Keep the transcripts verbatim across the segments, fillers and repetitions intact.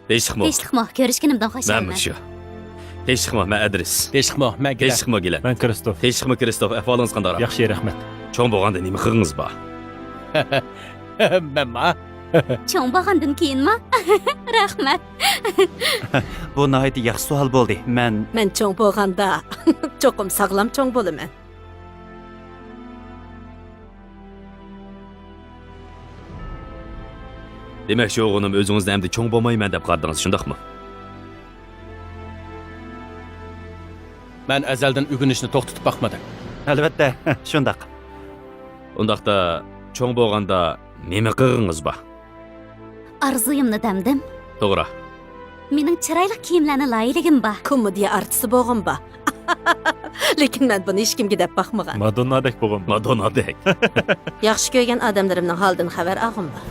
تىنچلىقمۇ؟ تىنچلىقمۇ؟ كۆرۈشكىنىمدىن خۇشالمەن. مەنمۇ شۇ. تىنچلىقمۇ؟ مەن ئەدرىس. تىنچلىقمۇ؟ مەن گىلەن. تىنچلىقمۇ گىلەن؟ مەن كىرىستوف. تىنچلىقمۇ كىرىستوف؟ ئەھۋالىڭىز قانداقراق؟ ياخشى، رەھمەت. چوڭ بولغاندا نېمە قىلغىڭىز بار؟ مەنما؟ چوڭ بولغاندىن كېيىنما؟ رەھمەت. بۇ ناھايىتى ياخشى سوئال بولدى. مەن مەن چوڭ بولغاندا چوقۇم ساغلام چوڭ بولىمەن. دېمەكچى بولغىنىم، ئۆزىڭىزنى ئەمدى چوڭ بولمايمەن دەپ قارىدىڭىز، شۇنداقمۇ؟ مەن ئەزەلدىن ئۆگىنىشنى توختىتىپ باقمىدىم. ئەلۋەتتە، شۇنداق. ئۇنداقتا، چوڭ بولغاندا نېمە قىلغىڭىز بار؟ ئارزۇيۇمنى دەمدىم. توغرا. مېنىڭ چىرايلىق كىيىملەرنى لايىھىلىگۈم بار. كومېدىيە ئارتىسى بولغۇم بار. لېكىن مەن بۇنى ھېچكىمگە دەپ باقمىغان. مادوننادەك بولغۇم بار. مادوننادەك. ياخشى كۆرگەن ئادەملىرىمنىڭ ھالىدىن خەۋەر ئالغۇم بار.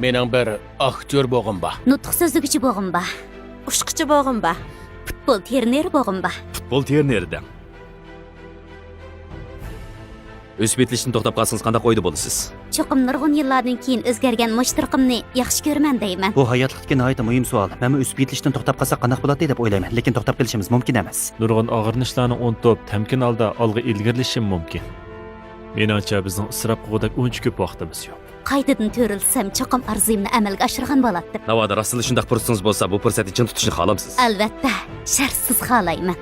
مېنىڭ بىر ئاكتيور بولغۇم بار. نۇتۇق سۆزلىگۈچى بولغۇم بار. ئۇچقۇچى بولغۇم بار. پۇتبول ترېنېرى بولغۇم بار. پۇتبول ترېنېرى دەڭ. ئۆسۈپ يېتىلىشتىن توختاپ قالسىڭىز قانداق ئويدا بولىسىز؟ چوقۇم نۇرغۇن يىللاردىن كېيىن ئۆزگەرگەن مۇشۇ تۇرقۇمنى ياخشى كۆرىمەن دەيمەن. بۇ ھاياتلىقتىكى ناھايىتى مۇھىم سوئال. مەنمۇ ئۆسۈپ يېتىلىشتىن توختاپ قالساق قانداق بولاتتى دەپ ئويلايمەن، لېكىن توختاپ قېلىشىمىز مۇمكىن ئەمەس. نۇرغۇن ئاغرىنىشلارنى ئۇنتۇپ، تەمكىن ھالدا ئالغا ئىلگىرىلىشىم مۇمكىن. مېنىڭچە، بىزنىڭ ئىسراپ قىلغۇدەك ئۇنچە كۆپ ۋاقتىمىز يوق. قايتىدىن تىرىلسەم، چوقۇم ئارزۇيۇمنى ئەمەلگە ئاشۇرغان بولاتتىم. ناۋادا راستلا شۇنداق پۇرسىتىڭىز بولسا، بۇ پۇرسەتنى چىڭ تۇتۇشنى خالامسىز؟ ئەلۋەتتە، شەرتسىز خالايمەن.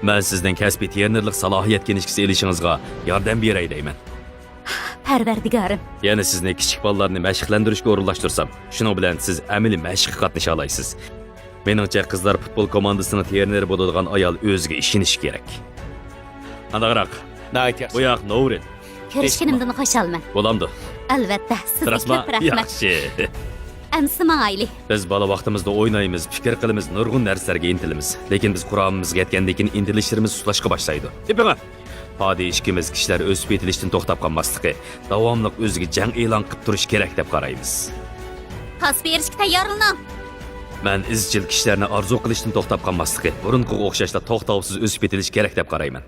مەن سىزنىڭ كەسپىي ترېنېرلىق سالاھىيەتكە ئىنكاس ئېلىشىڭىزغا ياردەم بېرەي دەيمەن. پەرۋەردىگارىم. يەنە سىزنى كىچىك بالىلارنى مەشىقلەندۈرۈشكە ئورۇنلاشتۇرسام، شۇنىڭ بىلەن سىز ئەمەلىي مەشىققە قاتنىشالايسىز. مېنىڭچە، قىزلار پۇتبول كوماندىسىنىڭ ترېنېرى بولىدىغان ئايال ئۆزىگە ئىشىنىشى كېرەك. قانداقراق؟ ناھايىتى ياخشى. بۇ ياق نوۋرىن. كۆرۈشكىنىمدىن خۇشالمەن. بولامدۇ؟ ئەلۋەتتە، سىزگە راستما؟ كۆپ رەھمەت. ياخشى. ئەمسە ماڭايلى. بىز بالا ۋاقتىمىزدا ئوينايمىز، پىكىر قىلىمىز، نۇرغۇن نەرسىلەرگە ئىنتىلىمىز. لېكىن بىز قۇرامىمىزغا يەتكەندىن كېيىن ئىنتىلىشلىرىمىز سۇسلاشقا باشلايدۇ. تېپىڭە! پادى ئىككىمىز كىشىلەر ئۆسۈپ يېتىلىشتىن توختاپ قالماسلىقى، داۋاملىق ئۆزىگە جەڭ ئېلان قىلىپ تۇرۇشى كېرەك دەپ قارايمىز. پاس بېرىشكە تەييارلىنىڭ! مەن ئىزچىل كىشىلەرنى ئارزۇ قىلىشتىن توختاپ قالماسلىقى، بۇرۇنقىغا ئوخشاشلا توختاۋسىز ئۆسۈپ يېتىلىشى كېرەك دەپ قارايمەن.